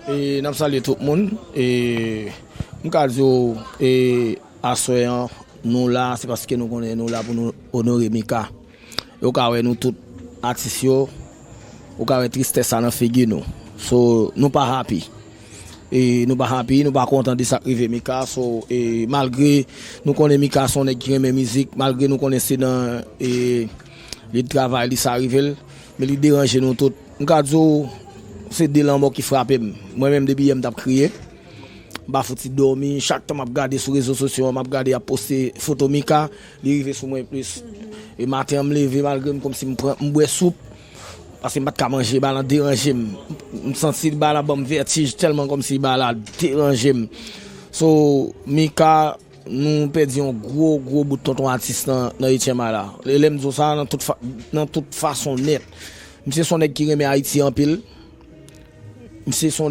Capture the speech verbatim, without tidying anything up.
E n ap salye tout moun. E m ka di w, e aswè an, nou la, se paske nou konnen nou la pou nou onore Mika. E w ka wè nou tout atis yo, ou ka wè tristès sa nan figi nou. So, nou pa happy. E nou pa happy, nou pa kontan de sa k rive Mika. So, e malgre nou konnen Mika se yon nèg ki renmen mizik, malgre nou konnen se nan e, li travay li sa rive l, men li deranje nou tout. M ka di w, se de lanmò ki frape m. Mwen menm depi yè m t ap kriye. M pa fouti dòmi, chak tan m ap gade sou rezo sosyo an, m ap gade y ap poste foto Mika, li rive sou mwen plis. E maten an m leve, malgre m kòmsi m pran, m bwè soup, paske m pa t ka manje, bagay lan deranje m. M santi bagay la ban m vètij tèlman kòmsi bagay la deranje m. So, Mika, nou pèdi yon gwo, gwo bout tonton atis nan, nan H M I la. E lè m di w sa, nan tout, fa, nan tout fason nèt. Misye se yon nèg ki renmen Ayiti anpil. Misye se yon